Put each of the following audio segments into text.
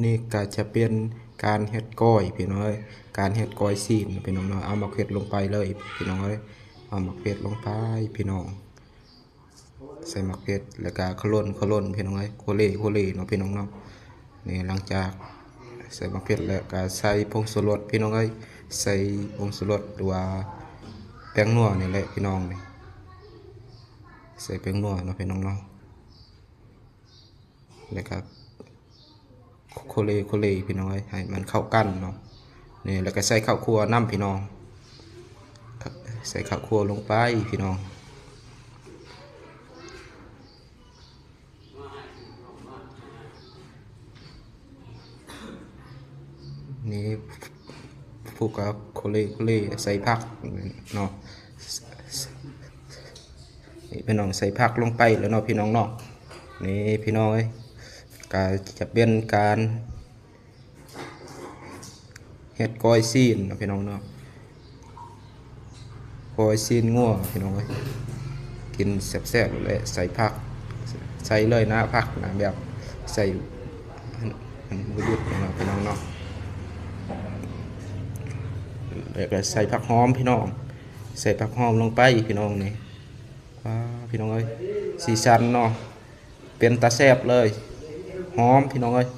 ນີ້ກໍຈະເປັນການເຮັດກ້ອຍພີ່ນ້ອງເອີຍ ການເຮັດກ້ອຍຊີ້ນເນາະພີ່ນ້ອງເນາະ. ເອົາໝາກເຜັດລົງໄປເລີຍພີ່ນ້ອງເອີຍ ເອົາໝາກເຜັດລົງໄປພີ່ນ້ອງ ໃສ່ໝາກເຜັດ ແລ້ວກໍໂຄລົນ ໂຄລົນພີ່ນ້ອງເອີຍ ໂຄເລ ໂຄເລເນາະພີ່ນ້ອງເນາະ. ນີ້ຫຼັງຈາກໃສ່ໝາກເຜັດແລ້ວກໍໃສ່ຜົງຊູລົດພີ່ນ້ອງເອີຍ ໃສ່ຜົງຊູລົດ ຫຼືວ່າແປ້ງນົວນີ້ແຫຼະພີ່ນ້ອງ ນີ້ໃສ່ແປ້ງນົວເນາະພີ່ນ້ອງເນາະ. ແລ້ວກໍໂຄເລ ໂຄເລພີ່ນ້ອງເອີຍ ໃຫ້ມັນເຂົ້າກັນເນາະ. ນີ້ ແລ້ວກໍໃສ່ເຂົ້າຂົ້ວນຳພີ່ນ້ອງ ໃສ່ເຂົ້າຂົ້ວລົງໄປພີ່ນ້ອງ. ນີ້ ຜູ້ກໍໂຄເລ ໂຄເລ ໃສ່ຜັກເນາະ ນີ້ພີ່ນ້ອງ ໃສ່ຜັກລົງໄປແລ້ວເນາະພີ່ນ້ອງເນາະ. ນີ້ພີ່ນ້ອງເອີຍ ກໍຈະເປັນການເຮັດກ້ອຍຊີ້ນເນາະພີ່ນ້ອງເນາະ ກ້ອຍຊີ້ນງົວພີ່ນ້ອງເອີຍ ກິນແຊບໆ ແຫຼະ ໃສ່ຜັກ ໃສ່ເລີຍນະ ຜັກນະ ແບບໃສ່ ມັນບໍ່ຢຸດເນາະພີ່ນ້ອງເນາະ. ແລ້ວກໍໃສ່ຜັກຫອມພີ່ນ້ອງ ໃສ່ຜັກຫອມລົງໄປພີ່ນ້ອງ. ນີ້ ວ້າ ພີ່ນ້ອງເອີຍ ສີສັນເນາະ ເປັນຕາແຊບເລີຍ ຫອມພີ່ນ້ອງເອີຍ.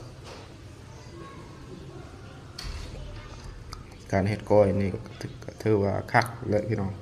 ການເຮັດກ້ອຍນີ້ກໍຖື ກໍຖືວ່າຄັກເລີຍພີ່ນ້ອງ.